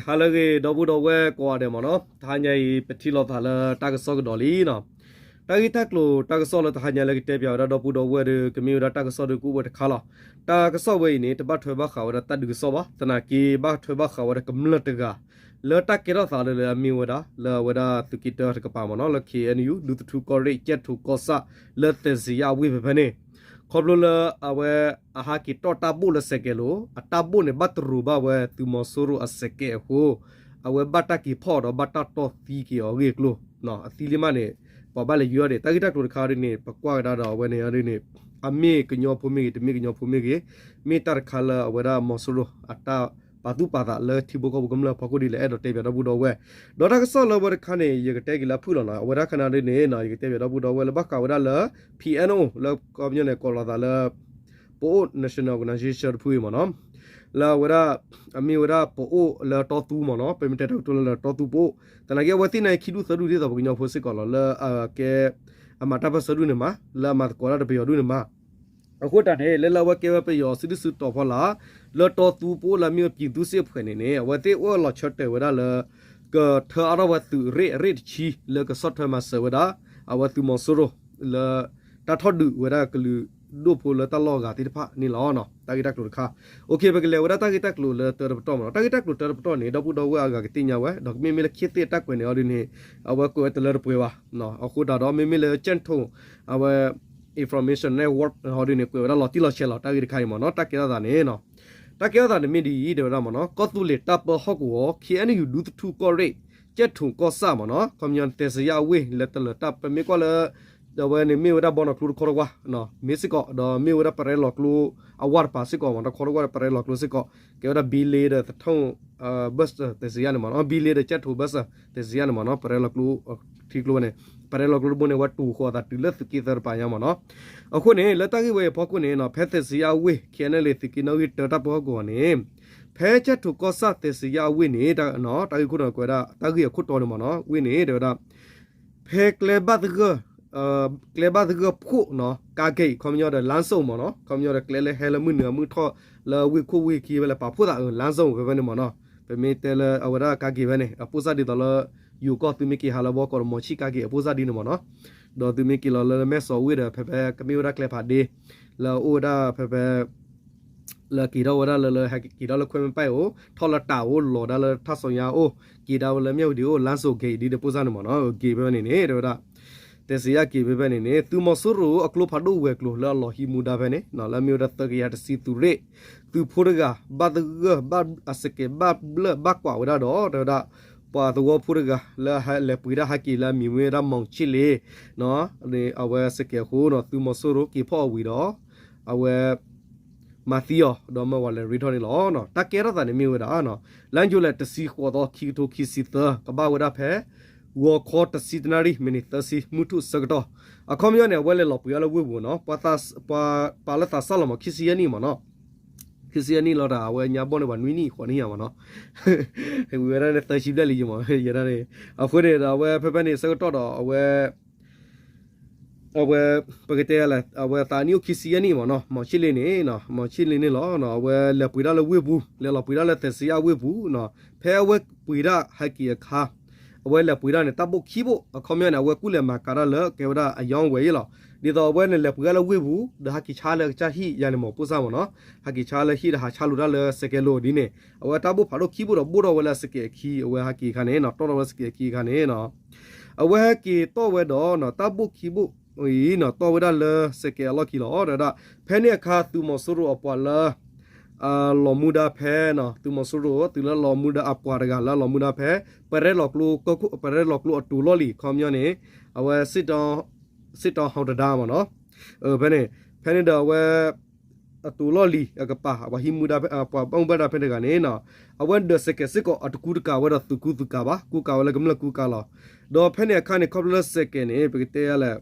ဟါလၢအဂ့ၤ ဒီပုၢ်ဒီဝဲၢ်ကိးဂၤဒဲးမ့ၢ်နီၤ, တဟါညါအံၤ ပထံၣ်လိာ်သးလၢတၢ်ကစီၣ်ကဒီးလံနီၤ. တၢ်ဂ့ၢ်တၢ်ကျိၤတၢ်ကစီၣ်လၢတဟါညါလၢကတဲပၠးဝဲဒၣ်ဒီပုၢ်ဒီဝဲၢ်ဒီး ကမ့ၢ်ဝဲဒၣ်တၢ်ကစီၣ်ဒီးကအိၣ်ဝဲတခါလီၤ. တၢ်ကစီၣ်ဝဲအံၤန့ၣ် တဘၣ်ထွဲဘၣ်ဃးဝဲဒၣ်တၢ်ဒုးကစီၣ်ဘၣ်, သနာ်က့ဘၣ်ထွဲဘၣ်ဃးဝဲဒၣ်ကမျၢၢ်တဂၤ လၢတၢ်ကဲထီၣ်သးလၢအမ့ၢ်ဝဲဒၣ် လၢအဝဲဒၣ်သုးက့တၢတကပၤမ့ၢ်နီၤ, လၢ ခ့ၣ်အဲၣ်ယူၣ် ဒူသထူကီၢ်ရ့ၣ် ကၠဲၣ်ထိၣ်ကီၢ်ဆၣ် လၢသ့ၣ်စံယၣ်အဝ့ၢ်ဖဲဖဲန့ၣ်, ခီဖျိလၢအဝဲအဟးက့ၤတီၣ်တၢ်ဘိၣ်လၢစဲးကဲးလိၤ အတၢ်ဘိၣ်န့ၣ် ဘၣ်တရူးဘၣ်ဝဲသုးမီၤစိရိၤအစဲးကဲးအဃိ အဝဲဘၣ်တၢ်က့ၤဖီၣ်ဒီးဘၣ်တၢ်တီၢ်သံက့ၤအီၤအဂ့ၢ်အကျိၤ, အသံလံမးန့ၣ် ပှၤဘၣ်လဲၤယုၢ်အီၤဒံး တၢ်ဂ့ၢ်တၢ်ကျိၤတခါဒ်န့ၣ် ပကွၢ်ကဒါဒီးအဝဲန့ၣ်ဒ်န့ၣ် အမ့ၢ်ကညီဖိမ့ၢ်ဂ့ၤ တမ့ၢ်ကညီဖိမ့ၢ်ဂ့ၤ မ့ၢ်တၢ်တခါလၢအဝဲဒၣ်မီၤစိရိၤအတၢ်ပာ်သူၣ်ပာ်သးလၢထံဖိကီၢ်ဖိကမျၢၢ်အဖီခိၣ်ဒ်လဲၣ် အဲၣ်ဒိးတဲပၠးဒီပုၢ်ဒီဝဲၢ်, ဒီးတၢ်ကစီၣ်လၢအဝဲတခါန့ၣ် ယကတဲက့ၤလၢအဖုၣ်လီၤနီၤ, အဝဲဒၣ်ခါန့ၣ်ဒ်န့ၣ် ယကတဲပၠးဒီပုၢ်ဒီဝဲၢ်လၢဘၣ်ဃးဝဲဒၣ်လၢ ပီၣ်အဲၣ်ယူၣ် လၢကီၢ်ပညီန့ၣ် ကိးလီၤသးလၢ ပအိၣ် National Organization တဖုအံၤမ့ၢ်နီၤ, လၢအဝဲဒၣ် အမ့ၢ်ဝဲဒၣ်ပအိၣ်လၢတီသူမ့ၢ်နီၤ, ပမ့ၢ်တဲတၢ်ကတိၤလၢလၢတီသူပအိၣ် သနာ်က့အဝဲသ့ၣ်န့ၣ် ခံဒူၣ်သၢဒူၣ်ဒ်သိးပှၤကညီဖိစ့ၢ်ကီးလီၤ လၢအကဲ အမၤတၢ်ပၢၢ်ဆၢဒူၣ်န့ၣ်မး လၢအမၤသကိးတၢ်ဒီးပယီၤဒူၣ်န့ၣ်မး အဃိတၢ်န့ၣ် လၢလၢအဝဲကဲဝဲပယီၤစုဒုၣ်စုတီၤဖီလာ် လၢတီသူပအိၣ်လၢအမ့ၢ်ဝဲပြည်သူ့စစ်အဖွဲ့န့ၣ်န့ၣ် အဝဲသ့ၣ်အိၣ်လီၤဆၢတဲာ်ဝဲဒၣ်လၢ ကထၢအါထီၣ်ဝဲသုးရ့ၣ်အရ့ၣ်တဆံ လၢကဆီၣ်ထွဲမၤစၢၤဝဲဒၣ် အဝဲသုးမီၤစိရိၤ လၢတၢ်ထီၣ်ဒုးဝဲဒၣ်ကလုာ်ဒိၣ်ဖိလၢတၢ်လီၢ်အဂၤသ့ၣ်တဖၣ်န့ၣ်လီၤ. တၢ်ဂ့ၢ်တၢ်ကျိၤတခါ အိၣ်ခ့ ပကလဲၤဝဲဒၣ်တၢ်ဂ့ၢ်တၢ်ကျိၤလၢတၢတပတီၢ်မ့ၢ်နီၤ, တၢ်ဂ့ၢ်တၢ်ကျိၤတၢတပတီၢ်န့ၣ် ဒီပုၢ်ဒီဝဲၢ်အဂၤကသ့ၣ်ညါဝဲ ဒီးမ့မ့ၢ်လၢခ့သ့ၣ်တၢ်ကွဲးန့ၣ်အီၤဒ်န့ၣ် အဝဲကွဲးဝဲတလၢတပှဲၤဘၣ်, အဃိတၢ်ဒီး မ့မ့ၢ်လၢကၠဲၣ်ထိၣ် အဝဲ information network အီၤဒ်န့ၣ် ကွဲးဝဲဒၣ်လီၤတံၢ်လီၤဆဲးလီၤ တၢ်ဂ့ၢ်တခါအံၤမ့ၢ်နီၤ, တၢ်ကဲထီၣ်သးန့ၣ် တၢ်ကဲထီၣ်သးန့ၣ်မ့ၢ်ဒ်အံၤ တဲဝဲဒၣ်မ့ၢ်နီၤ, ကီၢ်သူလ့ၤတၢ်ပၢဟီၣ်ကဝီၤ ခ့ၣ်အဲၣ်ယူၣ် ဒူသထူကီၢ်ရ့ၣ် ကၠဲၣ်ထိၣ်ကီၢ်ဆၣ်မ့ၢ်နီၤ, ခီပညီန့ၣ် သ့ၣ်စံယၣ်အဝ့ၢ် လၢတၢ်လၢတၢ်ပမ့ၢ်ကွၢ်လၢ ဒီးအဝဲန့ၣ်မ့ၢ်ဝဲဒၣ်ဘီနီၢ်ကျိတခီတဝါ မ့ၢ်စ့ၢ်ကီး ဒီးမ့ၢ်ဝဲဒၣ်ပရဲလီၤကျိ အဝၢ်တပၤစ့ၢ်ကီးမ့ၢ် တခီတဝါဒီးပရဲလီၤကျိစ့ၢ်ကီး ကဲဝဲဒၣ် ဘံလ့ဒီးသထူၣ် ဘၢၣ်စၢၤ သ့ၣ်စံယၣ်န့ၣ်မ့ၢ်နီၤ, ဘံလ့ဒီးကၠဲၣ်ထိၣ်ဘၢၣ်စၢၤ သ့ၣ်စံယၣ်န့ၣ်မ့ၢ်နီၤ, ပရဲလီၤကျိ ထံကျိဝဲန့ၣ် ပရဲလီၤကျိတဘိန့ၣ် ဝဲတူၢ်ဃီၤအသးတုၤလၢသုးက့သၢတပၤညါမ့ၢ်နီၤ. အဃိန့ၣ် လၢတၢ်ဂ့ၢ်ဝဲအံၤအဖီခိၣ်န့ၣ်နီၤ, ဖဲသ့ၣ်စံယၣ်အဝ့ၢ် ခ့ၣ်အဲၣ်ယူၣ် သုးက့နီၣ်ဂံၢ်တၢတၢ်ပၢဟီၣ်ကဝီၤန့ၣ် ဖဲကၠဲၣ်ထိၣ်ကီၢ်ဆၣ်သ့ၣ်စံယၣ်အဝ့ၢ်န့ၣ် တၢ်ဂ့ၢ်အခိၣ်တီန့ၣ်မ့ၢ်နီၤ, ဝ့ၢ်န့ၣ် တဲဝဲဒၣ် ဖဲကျဲဘၣ်သဂၢၢ် ကျဲဘၣ်သဂၢၢ်ဖှိၣ်နီၤ, ကါဂ့ၢ် ခီပညီဒီး လမ်းစုံ မ့ၢ်နီၤ, ခီပညီဒီးကျဲလၢဟဲလၢမုၢ်နုာ်အမုၢ်ထီၣ် လၢဝ့ၢ်ခိၣ်ဝ့ၢ်ခံဝဲလၢပာ်ဖှိၣ်သးအၢ လမ်းစုံ ဖဲဖဲန့ၣ်မ့ၢ်နီၤ, ပမ့ၢ်တဲလၢအဝဲဒၣ်ကါဂ့ၢ်ဖဲန့ၣ် အပိၢ်စၢ်ဒ်သိးလၢ ယိၤကီၢ်သုမ့ၢ်က့ၤဟးလၢဘီကီးဒီး မီၤဆံၣ်ကါဂ့ၢ်အပိၢ်စၢ်ဒ်န့ၣ်မ့ၢ်နီၤ, ဒီးသုမ့ၢ်က့ၤလီၤလၢမဲၢ်စီၤဝ့ၢ်ဒီး ဖဲဖဲကမ့ၢ်ဝဲဒၣ်ကျဲဖးဒ့ လၢအအိၣ်ဝဲဒၣ်ဖဲဖဲ လၢက့ၤထီၣ်ဝဲဒၣ်လၢ လၢဟဲက့ၤထီၣ်လၢခွဲမ့ၢ်ပၢ်အိၣ် ထီၣ်လၢတၢ်အိၣ် လီၤဒၣ်လၢထၣ်စီၤညါအိၣ် က့ၤဒၣ်ဝဲလၢမၠၣ်ဝတံၤအိၣ် လမ်းစုံ ဂ့ၢ်ဒ်ဒီးပိၢ်စၢ်န့ၣ်မ့ၢ်နီၤ, ဂ့ၢ်ဖဲဖဲန့ၣ်န့ၣ် တဲဝဲဒၣ် တဲစံယၣ်က့ၤဖဲဖဲန့ၣ်န့ၣ် သုးမီၤစိရိၤအကျိဖးဒိၣ်ဝဲၤကျိၤလၢအလီၤဟံးမူဒါဖဲန့ၣ် လၢအမ့ၢ်ဝဲဒၣ်သၢကယၤတဆံသုးရ့ၣ် သုးဖိတဂၤ ဘၣ်သဂၢၢ် ဘၣ်အစကဲးဘၣ်ဘျၢၣ်ဘၣ်ကွၢ်ဝဲဒၣ်ဒီး တဲဝဲဒၣ် ပှၤသဝီဖိတဂၤ လၢလဲၤပှ့ၤဒၣ်ဟဲက့ၤလၢအမံၤမ့ၢ်ဝဲဒၣ် မီၤဆံၣ်လ့ အဝဲစကဲးအဃိနီၤ သုးမီၤစိရိၤက့ၤဖီၣ်အီၤဝံၤဒီး အဝဲ မၤသံအီၤ ဒီးမၢဝဲလဲၤရ့ထီၣ်န့ၣ်လီၤ. တၢ်ကဲထီၣ်သးန့ၣ်မ့ၢ်ဝဲဒၣ် လါယူၤလံ တဆံဃိးသီ ခံကထိခံဆံသၢ ကဘၣ်ဝဲဒၣ်ဖဲ ဂီၤခီတဆံတနၣ်ရံၣ် မံးနံးသၢဆံ မုၢ်ထူၣ်ဆၢကတီၢ် အခီပညီန့ၣ် အဝဲလဲၤလီၤပှ့ၤအီၤလၢဝ့ၢ်ပူၤနီၤ, ပှၤပာ်လၢသးစၢ်လီၤမး ခံဆံယဲၢ်နံၣ်မ့ၢ်နီၤ, ခံဆံယဲၢ်နံၣ်လီၤတၢ် အဝဲညါဘီၣ်န့ၣ် ပှၤနွံနံၣ်ဃိးနံၣ်ယါမ့ၢ်နီၤ, ဝံၤဝဲဒၣ်န့ၣ် သၢဆံဘျဲၣ်လံယမ့ၢ် ယဲဒၣ်န့ၣ် အဃိန့ၣ်ဒီး အဝဲဖဲဖဲန့ၣ်ဆၢကတီၢ်ဒီး အဝဲ အဝဲ ပကတဲလဲၣ် အဝဲသးနံၣ်အိၣ်ခံဆံယဲၢ်နံၣ်မ့ၢ်နီၤ, မီၤဆံၣ်လ့န့ၣ် မီၤဆံၣ်လ့န့ၣ်လီၤ. အဝဲလဲၤပှ့ၤဒၣ်လၢဝ့ၢ်ပူၤ လဲၤလီၤပှ့ၤဒၣ်လၢသဲးစံယါဝ့ၢ်ပူၤနီၤ, ဖဲအဝဲပှ့ၤဒၣ်ဟဲက့ၤအခါ အဝဲလဲၤပှ့ၤဒၣ်န့ၣ် တၢ်ဘိၣ်ခံဘိၣ် အခီပညီန့ၣ် အဝဲကူၣ်လဲၤမၤကၤတၢ်လၢကဲဝဲဒၣ်အယီဝဲၤအံၤလီၤ. ဒ်သိးအဝဲန့ၣ်လဲၤပှ့ၤဒၣ်လၢဝ့ၢ်ပူၤ ဒီးဟဲက့ၤဆါလၢကစၢ်ဟံၣ်ယါန့ၣ်မ့ၢ်ပိၢ်စၢ်မ့ၢ်နီၤ, ဟဲက့ၤဆါလၢဟံၣ်ဒီးဟးဆါလိာ်တၢ်လၢစဲးကဲလိာ်ဒ်န့ၣ် အဝဲတၢ်ဘိၣ်ဖးဒိၣ်ခံဘိၣ်ဒီးဘိၣ်ထီၣ်ဝဲလၢစဲးကဲအခံ အဝဲဟဲက့ၤအခါန့ၣ်နီၤ, တီၣ်ထီၣ်ဝဲစဲးကဲအခံအခါန့ၣ်နီၤ အဝဲဟဲက့ၤတီၢ်ဝဲဒီး တၢ်ဘိၣ်ခံဘိၣ်အံၤနီၤ တီၢ်ဝဲဒၣ်လၢစဲးကဲအလီၢ်ခံလီၤ. ဒီး ဖဲန့ၣ်အခါ သုးမီၤစိရိၤအပှၤလၢ လီၤမူဒါဖဲနီၤ, သုးမီၤစိရိၤ သုးလၢလီၤမူဒါအပှၤတဂၤလၢလီၤမူဒါဖဲ ပရဲလီၤကျိ ပရဲလီၤကျိအတိၤလီၢ်လံၤ ခီပညီန့ၣ် အဝဲ စစ်တောင်းဟောင်တံတား မ့ၢ်နီၤ, ဖဲန့ၣ် ဖဲန့ၣ်ဒီးအဝဲ အတိၤလီၢ်လံၤအကပၤ ပှၤဟံးမူဒါ ပှၤဘၣ်မူဘၣ်ဒါဖဲတဂၤန့ၣ်နီၤ, အဝဲဒၢးစဲးကဲးစ့ၢ်ကီး အတကူတကၤဝဲဒီးသုးကူသုးကၤဘၣ်, ကူကၤဝဲလၢကမျၢၢ်ကူကၤလီၤ. ဒီးဖဲန့ၣ်အခါန့ၣ် ခီဖျိလၢစဲးကဲးန့ၣ် ပကတဲလဲၣ်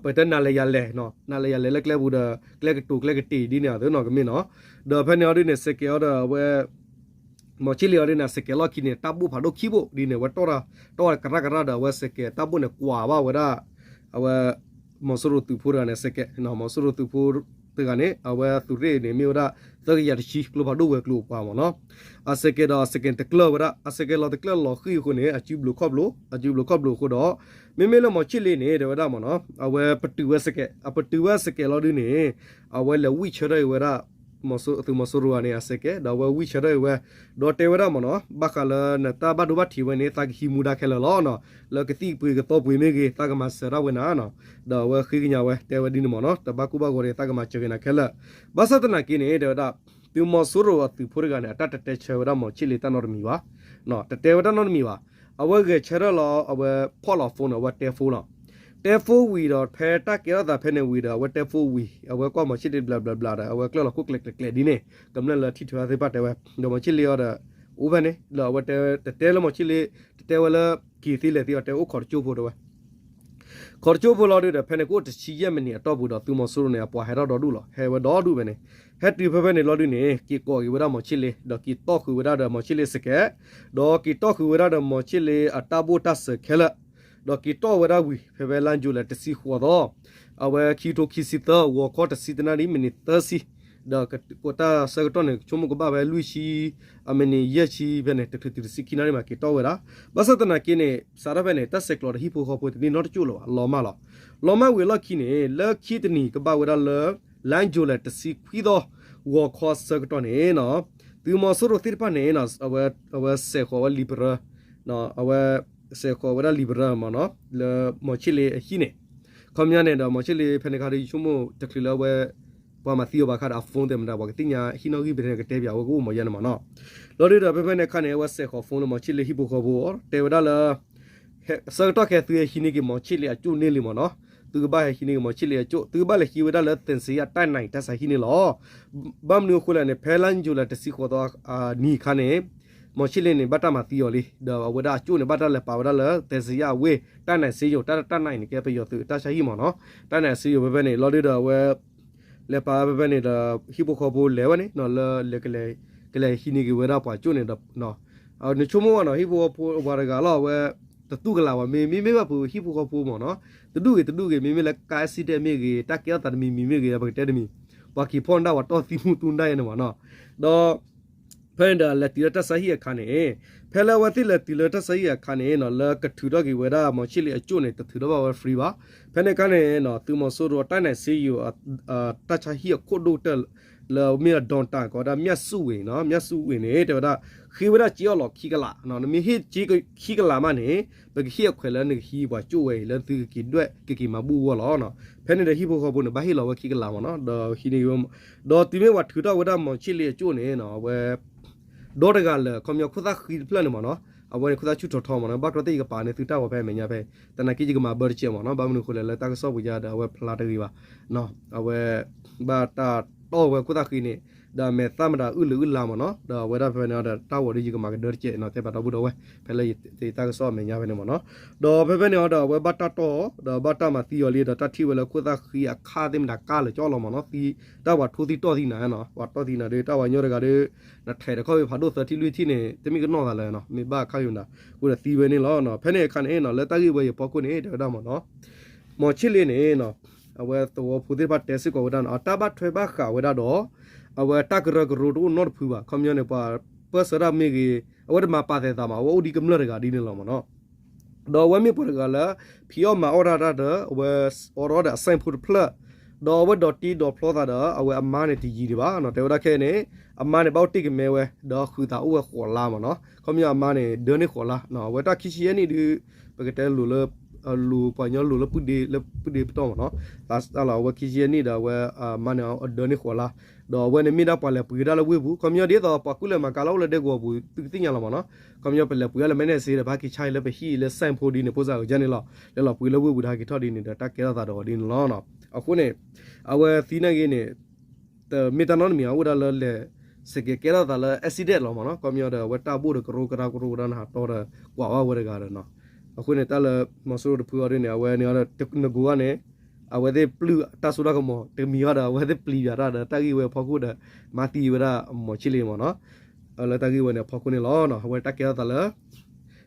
ပကတဲနၤလဲၤယၤလဲၤနီၤ, နၤလဲၤယၤလဲၤလၢကျဲပူၤဒီး ကျဲကတိၤကျဲကတ့ၢ်ဒ်န့ၣ်အသိးနီၤ ကမ့ၢ်နီၤ, ဒီးဖဲန့ၣ်အီၤဒ်န့ၣ် စဲးကဲးအီၤဒီးအဝဲ မီၤဆံၣ်လ့အီၤဒ်န့ၣ် စဲးကဲးလီၢ်ခံန့ၣ် တၢ်ဘိၣ်ဖးဒိၣ်ခံဘိၣ်ဒ်န့ၣ် အဝဲတီၣ်တၢ် တီၣ်ဝဲကရၣ်ကရၣ်ဒီး အဝဲစဲးကဲးတၢ်ဘိၣ်န့ၣ် ကွၢ်ဘၣ်ဝဲဒၣ် အဝဲ မီၤစိရိၤသုးဖိတဂၤန့ၣ် စဲးကဲး မီၤစိရိၤသုးဖိ တဂၤန့ၣ် အဝဲသုးရ့ၣ်န့ၣ် မ့ၢ်ဝဲဒၣ် သၢကယၤတဆံ ကျိဖးဒိၣ်ဝဲၤကျိၤအပှၤမ့ၢ်နီၤ. အစဲးကဲးဒီးအစဲးကဲးတကျၢၢ်ဝဲဒၣ် အစဲးကဲးလီၤတကျၢၢ်လီၤဃံၤအဃိန့ၣ် အစုဘျုးခီၣ်ဘျိ အစုဘျုးခီၣ်ဘျိအဃိဒီး မ့မ့ၢ်လၢမီၤဆံၣ်လ့န့ၣ် တဲဝဲဒၣ်မ့ၢ်နီၤ အဝဲပတုာ်ဝဲစဲးကဲး အပတုာ်ဝဲစဲးကဲးလီၤဒုန့ၣ် အဝဲလဲၤဝံၣ်ဆၢထၢၣ်အံၤဝဲဒၣ် သုးမီၤစိရိၤဂၤန့ၣ် အစဲးကဲး ဒီးအဝဲဝံၣ်ဆၢထၢၣ်အံၤဝဲ ဒီးတဲဝဲဒၣ်မ့ၢ်နီၤ ဘၣ်ဃးလၢနတၢ်ဘၣ်ဒိဘၣ်ထံးဝဲန့ၣ် သးကဟံးမူဒါခဲလၢာ်လီၤနီၤ လၢကသံၣ်ပှ့ၤကသီပှ့ၤမ့ၢ်ဂ့ၤ သးကမၤစၢၤဒၣ်ဝဲနၤနီၤ ဒီးအဝဲဃ့ကညးဝဲ တဲဝဲဒ်န့ၣ်မ့ၢ်နီၤ တဘၣ်ကိၢ်ဘၣ်ဂီၤဒီး သးကမၤစၢၤက့ၤနၤခဲလၢာ် ဘၣ်ဆၣ်သနာ်က့န့ၣ် တဲဝဲဒၣ် သုးမီၤစိရိၤအသုးဖိတဂၤန့ၣ် အတၢ်တတဲဆၢဝဲဒၣ်မီၤဆံၣ်လ့တၢ်နီတမံၤဘၣ် တတဲဝဲတၢ်နီတမံၤဘၣ် အဝဲဂဲၤဆၢထၢၣ်လီၤ အဝဲဖီၣ်လီၤ phone န့ၣ် အဝဲတဲ phone လီၤ တဲ phone ဝံၤဒီး ဖဲတၢ်ကဲထီၣ်သးဖဲန့ၣ်ဝံၤဒီး အဝဲတဲ phone ဝံၤ အဝဲကွၢ်မီၤဆံၣ်လ့ဘျးဘျးဘျးဒီး အဝဲကျၢၢ်လီၤခိၣ်ကျဲးကျဲးကျဲးဒ်န့ၣ် ကမျၢၢ်လၢထံၣ်ထွဲသ့ၣ်တဖၣ်တဲဝဲ ဒီးမီၤဆံၣ်လ့အီၤဒီး အိၣ်ဖဲန့ၣ် လၢအဝဲတဲ တတဲလၢမီၤဆံၣ်လ့ တတဲဝဲလၢ က့ၤသ့လဲၤသ့အီၤ တဲအိၣ်ခိးတကၠိဖိတဲဝဲ ခိးတကၠိဖိလီၤဒုဒီး ဖဲန့ၣ်ကအိၣ်တဆံယဲၢ်မံးနံးအတီၢ်ပူၤဒီး သုးမီၤစိရိၤန့ၣ် အပှၤဟဲထီၣ်ဒီဒူၣ်လီၤ ဟဲဝဲဒီဒူၣ်ဖဲန့ၣ် ဟဲတုၤဖဲဖဲန့ၣ်လီၤဒုန့ၣ် က့ၤကိးက့ၤဝဲဒၣ်မီၤဆံၣ်လ့ ဒီးက့ၤတီၢ်ဃုာ်ဝဲဒၣ်ဒီးမီၤဆံၣ်လ့စဲးကဲး ဒီးက့ၤတီၢ်ဃုာ်ဝဲဒၣ်ဒီးမီၤဆံၣ်လ့အတၢ်ဘိၣ်တၢ်စၢၤခဲလၢာ် ဒီးက့ၤတီၢ်ဝဲဒၣ်ဝံၤ ဖဲဖဲလါယူၤလံတဆံဃိးသီ အဝဲခံကထိခံဆံသၢ ဂီၤခီတဆံတနၣ်ရံၣ် မံးနံးသၢဆံ ဒီးတၢ်ဆၢကတီၢ်န့ၣ် ဆိကမိၣ်ကဘၣ်ဝဲလွံၢ်ဆံ အမံးနံးယဲၢ်ဆံဖဲန့ၣ် တချုးတုၤတဆံခံနၣ်ရံၣ်မး က့ၤတီၢ်ဝဲဒၣ် ဘၣ်ဆၣ်သနာ်က့န့ၣ် စးထီၣ်ဖဲန့ၣ် တၢ်ဆဲးကျိးဒီးဟံၣ်ဖိဃီဖိတန့ၢ်နီတကၠိၢ်လၢၤဘၣ် လီၤမၢ်လီၤ လီၤမၢ်ဝံၤအလီၢ်ခံန့ၣ် လၢခံတနံၤကဘၣ်ဝဲဒၣ်လၢ လါယူၤလံတဆံခွံသီ ဂီၤခီဆၢကတီၢ်န့ၣ်နီၤ သုးမီၤစိရိၤသ့ၣ်တဖၣ်န့ၣ် အဝဲစဲးဃီၤဝဲလံာ်ပရၢ အဝဲ စဲးဃီၤဝဲဒၣ်လံာ်ပရၢ မ့ၢ်နီၤ လၢမီၤဆံၣ်လ့အဟံၣ်န့ၣ် ခီပညီန့ၣ်ဒီး မီၤဆံၣ်လ့ဖဲန့ၣ်ခါဒီး ယဆိကမိၣ်တချုးလၢအဝဲ ပှၤမၤသံအီၤဘၣ်ခါဒီး အ phone တဲမတၤ ပှၤကသ့ၣ်ညါဟံၣ်နီၣ်ဂံၢ်ဖဲန့ၣ် ကတဲပၠးဝဲကအိၣ်မီၤယါန့ၣ်မ့ၢ်နီၤ လီၤဒုဒီး ဖဲဖဲန့ၣ်အခါန့ၣ် အဝဲစဲးဃီၤ phone လၢမီၤဆံၣ်လ့ဟံၣ်ဖိဃီဖိ တဲဝဲဒၣ်လၢ ဆၢကတီၢ်ခဲအံၤ သုဟဲဟံးန့ၢ်က့ၤမီၤဆံၣ်လ့အကၠိၣ်န့ၢ်လံမ့ၢ်နီၤ သုကဘၣ်ဟဲဟံးန့ၢ်က့ၤမီၤဆံၣ်လ့အကၠိၣ် သုကဘၣ်လဲၤဟံးဝဲဒၣ်လၢ သဲးစယၣ်တၢ်နံၤ တၢ်ဆါဟံၣ်န့ၣ်လီၤ ဘၣ်မနုၤအဃိလဲၣ်န့ၣ် ဖဲလါယူၤလံတဆံဃိးသီအနံၤအခါန့ၣ် မီၤဆံၣ်လ့န့ၣ် ဘၣ်တၢ်မၤသံအီၤလံ ဒီးအဝဲဒၣ်အကၠိၣ်န့ၣ် ဘၣ်တၢ်လဲၤပာ်ဝဲဒၣ်လၢ သဲးစယၣ်အဝ့ၢ် တၢ်နံၤစ့ယိၤ တၢ်တၢ်နံၤန့ၣ် ကဲပယီၤသုးတၢ်ဆါဟံၣ်မ့ၢ်နီၤ တၢ်နံၤစ့ယိၤဖဲဖဲန့ၣ် လီၤဒုဒီးအဝဲ လဲၤပာ်ဖဲဖဲန့ၣ်ဒီး ဟံၣ်ဖိဃီဖိလဲၤဝဲန့ၣ် လၢလဲၤ ကလဲၤဟံးန့ၢ်က့ၤဝဲဒၣ်ပှၤကၠိၣ်န့ၣ်ဒီး နဆိကမိၣ်ဘၣ်နီၤ ဟံၣ်ဖိဃီဖိပှၤတဂၤလီၤ အဝဲ တတူၢ်ကလာ်ဘၣ် မ့မ့ၢ်ဘၣ်ပှၤဟံၣ်ဖိဃီဖိမ့ၢ်နီၤ တဒူၣ်ဂ့ၤတဒူၣ်ဂ့ၤ မ့မ့ၢ်လၢကါ accident မ့ၢ်ဂ့ၤ တၢ်ကဲထီၣ်သးတမံၤမံၤမ့ၢ်ဂ့ၤ ပကတဲတမံၤ ပှၤက့ၤဖီၣ်နၢ် ပှၤတီၢ်သံမူတူၢ်နၢ်ယဲန့ၣ်မ့ၢ်နီၤ ဒီး ဖဲန့ၣ်ဒီးလဲၤတုၤလၢတၢ်ဆါဟံၣ်အခါန့ၣ် ဖဲလၢအဝဲသ့ၣ်လဲၤတုၤလၢတၢ်ဆါဟံၣ်အခါန့ၣ်နီၤ လၢကထုးထီၣ်က့ၤဝဲဒၣ်မီၤဆံၣ်လ့အကၠိၣ်န့ၣ် တထုးထီၣ်ဘၣ်ဝဲ free ဘၣ် ဖဲန့ၣ်အခါန့ၣ်နီၤ သုးမီၤစိရိၤတၢ်နံၤစ့ယိၤ တၢ်ဆါဟံၣ်အခိၣ်ဒိၣ်ကတၢၢ် လၢမ့ၢ်ဒီး ဒွန်တၢ် ကိးဝဲဒၣ် မြတ်စုဝေ နီၤ မြတ်စုဝေ န့ၣ် တဲဝဲဒၣ် ဃ့ဝဲဒၣ်စ့အီၣ်လီၤခံကလး နမ့ၢ်ဟ့ၣ်စ့ခံကလးမးန့ၣ် ပကဟ့ၣ်အခွဲးလၢနကဟံးပှၤကၠိၣ်ဝဲအံၤ လၢသုကက့ၤဒွဲၣ် ကက့ၤမၤဘူၣ်အဂီၢ်လီၤ ဖဲန့ၣ်ဒီးဟံၣ်ဖိဃီဖိန့ၣ် ဘၣ်ဟ့ၣ်လီၤဝဲခံကလးမ့ၢ်နီၤ ဒီးဟံးန့ၢ်ဝဲ ဒီးတုၤမ့ၢ်ပှၤထုးထီၣ်ဝဲဒၣ်မီၤဆံၣ်လ့အကၠိၣ်န့ၣ်နီၤ အဝဲ ဒီတဂၤလၢ ခီပညီခိၣ်သၣ်ဃံတဖျၢၣ်န့ၣ်မ့ၢ်နီၤ အဝဲန့ၣ်ခိၣ်သၣ်ဆူၣ်ထီထီမ့ၢ်နီၤ ဘၣ်ကျီသ့ၣ်ယကပာ်န့ၢ်သုတၢ်ဂီၤဖဲအမဲာ်ညါဖဲ သနာ်က့ယကမၤဘၢတကဲးမ့ၢ်နီၤ ဘၣ်မနုၤအဃိလဲၣ် လၢတၢ်ကစီၣ်ပူၤယါဒီး အဝဲဖျါတဂ့ၤဘၣ် အဝဲ ဘၣ်တၢ်တီၢ်ဝဲခိၣ်သၣ်ဃံန့ၣ် ဒီးအမဲာ်သၣ်မတၤအုၣ်လၢအုၣ်လါမ့ၢ်နီၤ ဒီးအဝဲဒၣ်ဖဲဖဲန့ၣ်ဒီး တၢ်ဂီၤဒီးယကမၤကဒၢတကဲးနီၤ တဲပာ်တီၢ်ပူၤဒီးဝဲ ဖဲလၢယတၢ်ကစီၣ်အမဲာ်ညါဖဲန့ၣ်မ့ၢ်နီၤ ဒီးဖဲဖဲန့ၣ်အီၤဒီး အဝဲဘၣ်တၢ်တီၢ် ဒီးဘၣ်တၢ်မၤသံအီၤလံ ဒီးတၢ်ထံၣ်ဝဲလၢခိၣ်သၣ်ဃံအခါသ့ၣ်မတၤကၢ်လၢာ်ကၠီလီၤမ့ၢ်နီၤ သံ တၢ်ပှၤထိသံတီၢ်သံနၤနီၤ ပှၤတီၢ်သံနၤဒီး တၢ်ပှၤကညီတဂၤဒီး နထဲးတခီၣ်ဖဲဖးဒိၣ်သၢထံၣ်လွံၢ်ထံၣ်န့ၣ် တမ့ၢ်ကနီၣ်သးလၢၤနီၤ မ့ၢ်ဘၣ်အခါဂ့ၤမတၤ ဃိဒီးသံဝဲန့ၣ်လီၤ ဖဲန့ၣ်အခါန့ၣ်နီၤ လၢတၢ်ဂ့ၢ်ဝဲယဖီခိၣ်န့ၣ် တဲဝဲဒၣ်မ့ၢ်နီၤ မီၤဆံၣ်လ့န့ၣ်နီၤ အဝဲသဝီဖိသ့ၣ်တဖၣ်တဲစ့ၢ်ကီးဝဲဒၣ်နီၤ အတၢ်ဘၣ်ထွဲဘၣ်ဃးဝဲဒၣ်ဒီး အဝဲတၢ်ကရၢကရိတအိၣ်နီတဖုဘၣ် ခီပညီန့ၣ် ပှၤပၢၢ်ဆၢတၢ်မ့ၢ်ဂ့ၤ အဝဲတမၤပာ်သဲးသးမး အဝဲအိၣ်ဒ်ကမျၢၢ်တဂၤဒ်န့ၣ်လီၤမ့ၢ်နီၤ ဒီးအဝဲမ့ၢ်ပှၤတဂၤလၢ ဖံးအီၣ်မၤအီၣ်တၢ်တၢ်ဒီး အဝဲအိးထီၣ်ဒီးအစဲၣ်ဖိတဖျၢၣ် ဒီးအဝဲဒိးတ့ဒိးဖျီသးဒီး အဝဲအမါန့ၣ်တယံၤဒံးဘၣ်နီၤ တဲဝဲဒၣ်ခဲအံၤန့ၣ် အမါန့ၣ်ဘၣ်အိၣ်တ့ၢ်ကမဲဝဲ ဒီးဃုာ်သးအိၣ်ဝဲဃိးလါမ့ၢ်နီၤ ခီပညီအမါန့ၣ် ဒၢန့ၢ်ဃိးလါ အဝဲတၢ်ခံဆံယဲၢ်နံၣ်ဒုး ပကတဲလိၤလၢ လိၤပှၤကညီလိၤလၢပုၢ်ဒ့ လၢပုၢ်ဒ့ပတီၢ်မ့ၢ်နီၤ တၢ်လီၤအဝဲခံဆံယဲၢ်နံၣ်ဒီးအဝဲအမါန့ၣ် အဒၢန့ၢ်ဃိးလါ ဒီးအဝဲန့ၣ်မ့ၢ်ဒၣ်ပှၤလဲၤပှ့ၤဒၣ်လၢဝ့ၢ်ပူၤ ခီပညီဒ်သိးပှၤကူၣ်လဲၤမၤကၤလီၤအိၣ်လၢဒဲကဝီၤပူၤ သုကသ့ၣ်ညါလီၤမ့ၢ်နီၤ ခီပညီပလဲၤပှ့ၤဒၣ်လၢမဲန့ၣ်စ့ဒီး ပဟဲက့ၤဆါအံၤလၢပဟံၣ်လၢစဲၣ်ဖိဒ်န့ၣ် ဖိစၢ်အုးကန့ၣ်လီၤ လဲၤလီၤပှ့ၤလၢဝ့ၢ်ပူၤဒီးဟဲက့ၤထီၣ်ဒ်န့ၣ်ဒီး တၢ်ကဲထီၣ်သးဒီးအီၤဒ်န့ၣ်လီၤ. အဃိန့ၣ် အဝဲသံနာ်က့န့ၣ် တမ့ၢ်တၢ်နီတမံၤ အအိၣ်ဒၣ်လၢလဲၤ စကဲးကဲထီၣ်သးလၢ accident လီၤမ့ၢ်နီၤ. ခီပညီဒီး အဝဲတၢ်ဘိၣ်ဒီးကရိကဒါကရိကဒါနဟးတီဒီး ကွၢ်ဘၣ်ဝဲတဂၤဒီးနီၤ. အဃိန့ၣ် တၢ်လၢမီၤစိရိၤတဖုအီၤဒ်န့ၣ် အဝဲန့ၣ်အီၤဒီး နဂိၤဂၤန့ၣ် အဝဲသ့ၣ်ပျုၢ်တၢ်စိတၢ်ကမီၤ တမံၤအီၤဒီး အဝဲသ့ၣ်ပျံၤယွၤတၢ်ဒီး တၢ်ဂ့ၢ်ဝဲအဖီခိၣ်ဒီး မၤသံဝဲဒၣ်မီၤဆံၣ်လ့မ့ၢ်နီၤ. လၢတၢ်ဂ့ၢ်ဝဲန့ၣ်အဖီခိၣ်န့ၣ်လီၤ. အဝဲတၢ်ကဲထီၣ်သးလၢ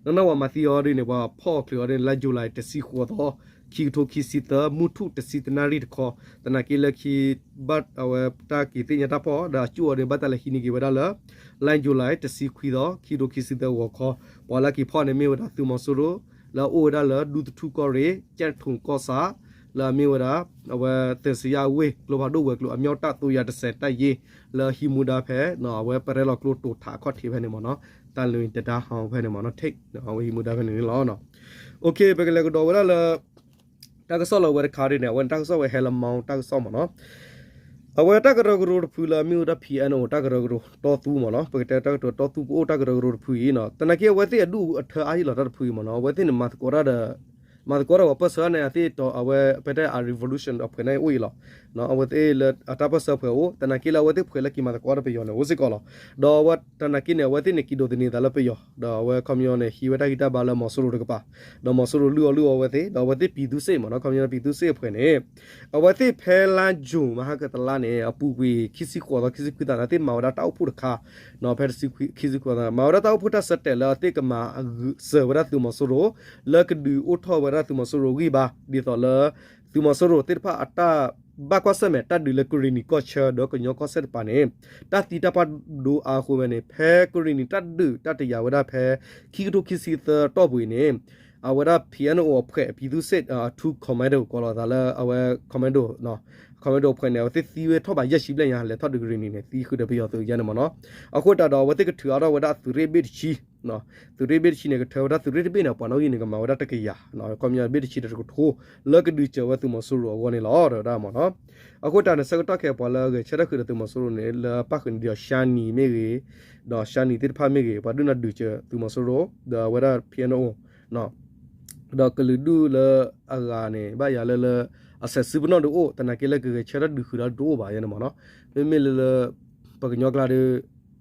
နီၢ်နီၢ်ပှၤမၤသံအီၤဒ်န့ၣ် ပှၤဖီၣ်အီၤချုးအီၤဒ်န့ၣ် လါယူၤလံတဆံဃိးသီ ခံကထိခံဆံသၢ မုၢ်ထူၣ်တဆံတနၣ်ရံၣ်တခီ, သနာ်က့လၢခံ ဘၣ်အဝဲတၢ်က့ၤသ့ၣ်ညါတၢ်ဖီၣ် ဒီးအကၠူၣ်အီၤန့ၣ် ဘၣ်တၢ်လဲၤဟံးန့ၢ်က့ၤဝဲဒၣ်လၢ လါယူၤလံ တဆံခွံသီ ခံကထိခံဆံသၢဂီၤခီ, ပှၤလၢက့ၤဖီၣ်န့ၣ်မ့ၢ်ဝဲဒၣ်သုးမီၤစိရိၤ လၢအအိၣ်ဝဲဒၣ်လၢဒူသထူကီၢ်ရ့ၣ် ကၠဲၣ်ထူၣ်ကီၢ်ဆၣ် လၢအမ့ၢ်ဝဲဒၣ် အဝဲသ့စံယၣ်ဝ့ၢ် ကျိဖးဒိၣ်ဝဲၤကျိၤ အမၠီၣ်တၢ်သိယၤတစဲးတၢ်ယ့ လၢဟံးမူဒါဖဲ အဝဲပရဲလီၤကျိတိာ်ထးအခီၣ်ထံးဖဲန့ၣ်မ့ၢ်နီၤ, တၢ်လၢတဒါဟီဖဲန့ၣ်မ့ၢ်နီၤ ထိၣ် အဝဲဟံးမူဒါဖဲန့ၣ်န့ၣ်လီၤ. ပကလဲၤကဒီးဝဲဒၣ်လၢ တၢ်ကစီၣ်လၢအဝဲတခါဒ်န့ၣ် အဝဲန့ၣ်တၢ်ကစီၣ်ဝဲဟဲလၢမီတၢ်ကစီၣ်မ့ၢ်နီၤ, အဝဲတၢ်ကရၢကရိတဖုလၢအမ့ၢ်ဝဲဒၣ် P N O တၢ်ကရၢကရိတီသူမ့ၢ်နီၤ, ပကတဲတၢ်ကရၢကရိတီသူပအိၣ်တၢ်ကရၢကရိတဖုအံၤနီၤ, သနာ်က့အဝဲသ့ၣ်အဒူၣ်အထၢအါယံၤလီၤတၢ်တဖုအံၤမ့ၢ်နီၤ, အဝဲသ့ၣ်န့ၣ် မၤသကိးတၢ်ဒီး မၤသကိးဒီးပှၤပၢၢ်ဆၢန့ၣ် အသ့ၣ်တီအဝဲပတဲအ revolution အဖှဲးန့ၣ်အိၣ်အံၤလီၤ. အဝဲသ့ၣ်လၢအတၢ်ပၢၢ်ဆၢဖှဲးအိၣ် သနာ်က့လၢအဝဲသ့ၣ်ဖှဲးလၢက့ၤမၤသကိးဒီးပယီၤန့ၣ် အိၣ်စ့ၢ်ကီးလီၤ. ဒီးအဝဲသနာ်က့န့ၣ် အဝဲသ့ၣ်န့ၣ် က့ၤဒိးသန့ၤသးလၢပယီၤ ဒီးအဝဲခီပညီန့ၣ် ဟံးဝဲတၢ်ဂံၢ်တၢ်ဘါလၢမီၤစိရိၤတကပၤ, ဒီးမီၤစိရိၤလုၢ်အီၣ်လုၢ်အီဝဲသ့ၣ် ဒီးအဝဲသ့ၣ်ပံၤသူစ့ၣ်မ့ၢ်နီၤ, ခီပညီပံၤသူစ့ၣ်အဖှဲးန့ၣ် အဝဲသ့ၣ်ဖဲလါယူၤ မဟါကတလါန့ၣ် အပူၤကွံာ်ခံဆံဃိးသီ ခံဆံခွံသီန့ၣ် အဝဲသ့ၣ်မၤဝဲဒၣ်တၢ်အိၣ်ဖှိၣ်တခါ, ဖဲခံဆံခွံသီန့ၣ် မၤဝဲဒၣ်တၢ်အိၣ်ဖှိၣ်တၢ်ဆၢတဲာ်လၢအသ့ၣ်ကမၤစၢၤဝဲဒၣ်သုးမီၤစိရိၤ လၢကဒုးအိၣ်ထီၣ်ဝဲဒၣ်သုးမီၤစိရိၤအဂံၢ်ဘါ ဒ်သိးလၢ သုးမီၤစိရိၤသ့ၣ်တဖၣ်အတၢ် ဘၣ်ကွၢ်ဆၢၣ်မဲာ်တၢ်ဒုးလၢကရ့ၣ်နံၤကီၢ်ဆၢဒီးကညီကီၢ်စဲၣ်တကပၤန့ၣ် တၢ်သံတၢ်ပှၢ်ဒိအါအဃိဝဲန့ၣ် ဖဲကရ့ၣ်နံၤတၢ်ဒုးတၢ်တယာ်ဝဲဒၣ်ဖဲ ခံကထိခံဆံသၢတီၢ်ပူၤအံၤန့ၣ် အဝဲဒၣ် P N O အဖှဲးအပံၤသူစ့ၣ် အထူ commando ကိးလီၤသးလၢအဝဲ commando commando အဖှဲးန့ၣ် အဝဲသ့ၣ်သံဝဲထီၣ်ဘးယဲၢ်ဆံဘျဲၣ်ညါ လဲၤထီၣ်ဒုးကရ့ၣ်နံၤန့ၣ် သံဃုာ်ဒီးပယီၤသုးယါန့ၣ်မ့ၢ်နီၤ, အဃိသတးဒီး အဝဲသ့ၣ်ကထုးအါထီၣ်ဝဲဒၣ်အသုးရ့ၣ်ဘ့ၣ်တဆံ သုးရ့ၣ်ဘ့ၣ်တဆံန့ၣ် ကထုးဝဲဒၣ်သုးရ့ၣ်တဘ့ၣ်န့ၣ် ပှၤနီၣ်ဂံၢ်န့ၣ် ကမၤဝဲဒၣ်တကယၤ, ခီပညီဘ့ၣ်တဆံဒီးတကထိ လၢကဒုးစၢၤဝဲသုးမီၤစိရိၤအဂီၢ်န့ၣ်လီၤ တဲဝဲဒၣ်မ့ၢ်နီၤ, အဃိတၢ်န့ၣ် ဆၢကတီၢ်ခဲအံၤ ပှၤလၢအဂဲၤဆၢထၢၣ်ဃုာ်ဒီးသုးမီၤစိရိၤန့ၣ် လၢပၣ်ဃုာ်န့ၣ်ဒီး ရှါနံၤမ့ၢ်ဂ့ၤ, ဒီးရှါနံၤသ့ၣ်တဖၣ်မ့ၢ်ဂ့ၤ ပှၤဒုးနၢ်ဒုးစၢၤသုးမီၤစိရိၤ ဒီးအဝဲဒၣ် P N O ဒီးကလုာ်ဒူၣ်လၢအဂၤန့ၣ် ဘၣ်ယၤလၢလၢ အစဲးစုပနီၣ်ဒုးအိၣ် သနာ်က့လၢကဂဲၤဆၢထၢၣ်ဒုးဃုာ်ဒီးတအိၣ်ဘၣ်ယါန့ၣ်မ့ၢ်နီၤ, မ့မ့ၢ်လၢလၢ ပှၤကညီကျါဒီး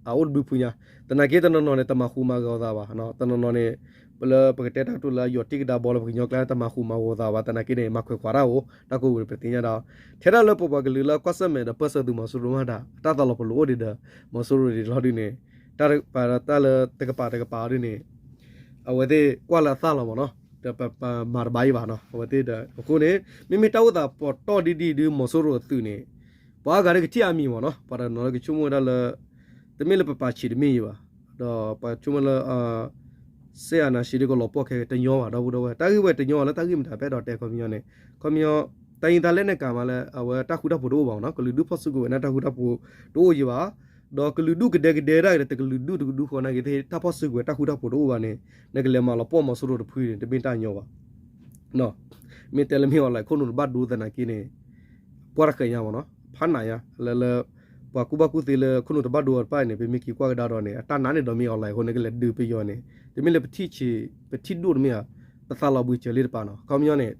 အအိၣ်တဘျုးဖုညါ, သနာ်က့တနီၤနီၤန့ၣ် တမၤဃူမၤဂီၤသးဘၣ်, တနီၤနီၤန့ၣ် ပလၢပကတဲတၢ်ကတိၤလၢယီၤတံၢ်ကဒါဘီလၢပှၤကညီကျါ တမၤဃူမၤဂီၤသးဘၣ် သနာ်က့န့ၣ် မၤခွဲးကွၢ်တၢ်အိၣ် တၢ်ကိးဝဲပသ့ၣ်ညါဒီး ထဲဒၣ်လၢပပှၤကလုာ်လၢကွၢ်ဆၢၣ်မဲာ်ဒီးပၢၢ်ဆၢသုးမီၤစိရိၤမးဒၣ် အတၢ်သးလီၤပလိာ်အိၣ်ဒံးဒီး မီၤစိရိၤဒံးလီၤဒုးန့ၣ် တၢ်ပာ်တၢ်လၢတကပၤတကပၤဒုးန့ၣ် အဝဲသ့ၣ်ကွၢ်လၢအသၣ်လီၤမ့ၢ်နီၤ, တပမၤတဘၣ်အံၤဘၣ်နီၤ, အဝဲသ့ၣ်ဒီး အဃိန့ၣ် မ့မ့ၢ်တၢ်အိၣ်သးပတီၢ်ဒ်ဒ်ဒုး မီၤစိရိၤအသုးန့ၣ် ပှၤအါဂၤဒ်ကထံၣ်အါမံၤမ့ၢ်နီၤ, ပှၤတနီၤလၢကဆိကမိၣ်ဝဲဒၣ်လၢ တမ့ၢ်လၢပပာ်ဆံးတမ့ၢ်အံၤဘၣ်, ဒီးပှၤဆိကမိၣ်လၢ စ့အနာ်ဆံးဒ်ကလီၤပှီၢ်ခဲတညီဘၣ် ဒီပုၢ်ဒီဝဲၢ် တၢ်ဂ့ၢ်ဝဲတညီလၢတၢ်ဂ့ၢ်မတၤဖဲဒီးတဲခီပညီန့ၣ် ခီပညီ တၢ်ယံၤတၢ်လဲၢ်န့ၣ်ကမၤလၢ အဝဲတၢ်ဃူတၢ်ဖိးတအိၣ်ဘၣ်မ့ၢ်နီၤ, ကလုာ်ဒူၣ်ဖီၣ်စုကဝဲၤန့ၣ်တၢ်ဃူတၢ်ဖိးတအိၣ်ယံၤဘၣ်, ဒီးကလုာ်ဒူၣ်ကဒဲကဒဲဒၣ်က့ၤဒီး တကလုာ်ဒူၣ်တကဒူၣ်ဃီနာ်က့ၤသ့ၣ် တၢ်ဖီၣ်စုကဝဲၤတၢ်ဃူတၢ်ဖိးတအိၣ်ဘၣ်န့ၣ် နကလဲၤမၤလီၤပှီၢ်မီၤစိရိၤတဖုန့ၣ် တမ့ၢ်တၢ်ညီဘၣ် မ့ၢ်တဲလၢမ့ၢ် online ခိၣ်နူာ်တဘၣ်ဒိသနာ်က့န့ၣ် ပှၢ်တဃဲးညါမ့ၢ်နီၤ, ဖးနးညါ လၢလၢ ပှၤကူၣ်ဘၣ်ကူၣ်သ့လၢခိၣ်နူာ်တဘၣ်ဒိအီၤတဖၣ်န့ၣ် ပမ့ၢ်က့ၤကွၢ်ကဒါဒီးန့ၣ် အတၢ်နာ်န့ၣ်ဒီးမ့ၢ် online အဃိန့ၣ် ကလဲၤဒုးပယီၤန့ၣ် တမ့ၢ်လၢပထံၣ်ဆံး ပထံၣ်ဒိၣ်တမ့ၢ်ဧါ, ပသးလီၤဘှံးစၢၤလံတပၤနီၤ, ခီပညီန့ၣ်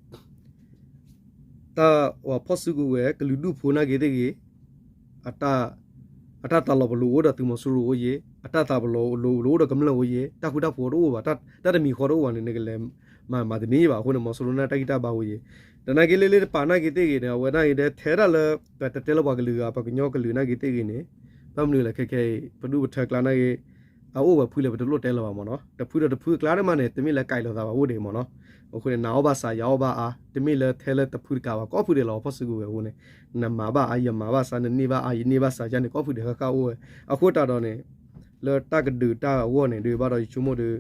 တၢ်ဖီၣ်စုကဝဲၤ ကလုာ်ဒူၣ်ဖိနာ်က့ၤသ့ၣ်ဂ့ၤ အတၢ်သးလီၤပလိာ်အိၣ်ဒီးသုးမီၤစိရိၤအိၣ်ယံၤ, အတၢ်သးလီၤပလိာ်အိၣ်ဒီးကမျၢၢ်အိၣ်ယံၤ, တၢ်ဃူတၢ်ဖိးတအိၣ်ဘၣ်, တၢ်တမံၤဃီတအိၣ်ဘၣ်န့ၣ် နကလဲၤမၤမၤတန့ၢ်ဘၣ်အဃိန့ၣ် မီၤစိရိၤန့ၣ်တၢ်ဂံၢ်တၢ်ဘါအိၣ်ယံၤ, တနာ်က့ၤလၢလၢတပၤနာ်က့ၤသ့ၣ်ဂ့ၤန့ၣ် အဝဲနာ်က့ၤဒဲထဲဒၣ်လၢ ပတတဲလၢပှၤကလုာ်ဂၤ ပှၤကညီကလုာ်နာ်က့ၤသ့ၣ်ဂ့ၤန့ၣ် ဘၣ်မနုၤလဲၣ်ခဲခဲအံၤ ပဒူၣ်ပထၢကျါနာ်က့ၤ အအိၣ်ဝဲဖုလဲၣ်ပတလိၣ်တဲလၢၤဘၣ်မ့ၢ်နီၤ, တဖုဒီးတဖုအကျါန့ၣ်မးန့ၣ် တမ့ၢ်လၢကဲလိာ်သးဘၣ်အိၣ်ဒံးမ့ၢ်နီၤ, အဃိန့ၣ် နၤအီၣ်ဘၣ်စး ယၤအီၣ်ဘၣ်အါ တမ့ၢ်လၢထဲလၢတဖုတကးဘၣ် ကိးဖုဒဲးလီၤ ဖီၣ်စုကဝဲၤအဃိန့ၣ် နမၤဘၣ်အါ ယမၤဘၣ်စး နန့ၢ်ဘၣ်အါ ယန့ၢ်ဘၣ်စးယါန့ၣ် ကိးဖုဒဲးဃၣ်ဃၣ်အိၣ်ဝဲ, အဃိတးဒီးန့ၣ် လၢတၢ်ကဒုးတၢ်အဂီၢ်န့ၣ် ဒုးဘၣ်ဒီးယဆိကမိၣ်ဒီး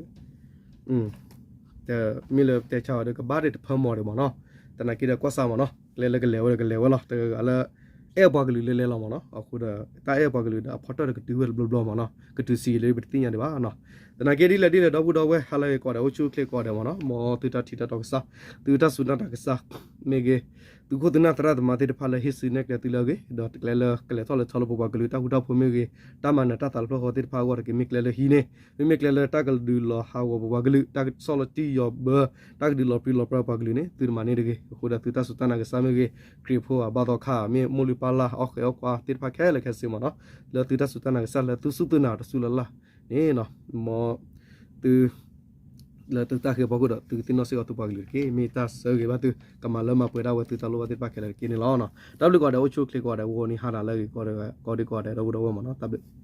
မ့ၢ်လၢပတဲဆါဝဲဒီး ကဘၣ်ဒံးတဖၢမီၤဒံးမ့ၢ်နီၤ, သနာ်က့ဒီးကွၢ်စၢ်မ့ၢ်နီၤ ကျဲလၢကလဲၤဝဲဒီးကလဲၤဝဲလီၤ, တဂၤဂၤလၢ အဲၣ်ပှၤကလုာ်လၢလဲၤလီၤမ့ၢ်နီၤ, အဃိဒီး တၢ်အဲၣ်ပှၤကလုာ်ဒီးအဖီတၢၣ်ဒီးကတုၤဝဲတဘျီဘျီမ့ၢ်နီၤ, ကတုၤစံးလၢပတသ့ၣ်ညါဒံးဘၣ်နီၤ, သနာ်က့ဒ်လဲၣ်ဒ်လဲၣ် ဒီပုၢ်ဒီဝဲၢ် ဟါလၢအဂ့ၤကိးဂၤဒဲး အိၣ်ဆူၣ်အိၣ်ချ့ကိးဂၤဒဲးမ့ၢ်နီၤ, မ်သုတၢ်ထံၣ်တၢ်တီကစၢ်, သုတၢ်စူၢ်တၢ်နာ်ကစၢ် မ့ၢ်ဂ့ၤ, သုခိၣ်သုနၢ်သရၣ်သမါသ့ၣ်တဖၣ်လၢဟ့ၣ်စုနဲၣ်ကျဲသုလၢအဂ့ၤ, ဒီးကျဲလၢကလဲၤထီၣ်လဲၤထီလၢပပှၤကလုာ်တၢ်ဃူတၢ်ဖိးမ့ၢ်ဂ့ၤ, တၢ်မၤနၢၤတၢ်သးလၢပျၢၤဃီသ့ၣ်တဖၣ်အဂီၢ်တက့ၢ် မ့ၢ်ကျဲလၢဟံးန့ၢ်, မ့မ့ၢ်ကျဲလၢတၢ်ကဒုးလီၤဟးဂီၤပပှၤကလုာ် တၢ်ကစီၣ်လၢတံၢ်ယီၤဘၢ တၢ်ကဒုးလီၤပြံလီၤပြါပှၤကလုာ်န့ၣ် သုတမၤန့ၢ်တဂ့ၤ, အဃိဒီးသုတၢ်စူၢ်တၢ်နာ်ကစၢ်မ့ၢ်ဂ့ၤ, ခရံာ်ဖိအဘၣ်သီခါ မ့ၢ်မိၢ်လုၢ်ပၢ်လၢ် အီၣ်ဃဲးအီၣ်ကွါသ့ၣ်တဖၣ်ခဲလၢာ်ခဲဆ့မ့ၢ်နီၤ, လၢသုတၢ်စူၢ်တၢ်နာ်ကစၢ်လၢသုစူၢ်သုနာ်တစူၢ်လၢ်လၢ်န့ၣ်, မ်သု လၢသုတၢ်ဃ့ဖီခိၣ်ဒီး သုကသ့ၣ်နီၣ်စ့ၢ်ကီးသုပှၤကလုာ်တက့ၢ်, မ့ၢ်တၢ်ဆၢဂ့ၤဘၣ်သု ကမၤလၢမၤပှဲၤဒၣ်ဝဲသုတၢ်လိၣ်ဘၣ်သ့ၣ်တဖၣ်ခဲလၢာ်တက့ၢ်န့ၣ်လီၤ. တၢ်ဘျုးကိးဂၤဒဲး အိၣ်ဆူၣ်အိၣ်ချ့ကိးဂၤဒဲး ဂီၤနံၤဟါနၤလၢအဂ့ၤကိးဂၤဒဲး ဒီပုၢ်ဒီဝဲၢ်မ့ၢ်နီၤ, တၢ်ဘျုး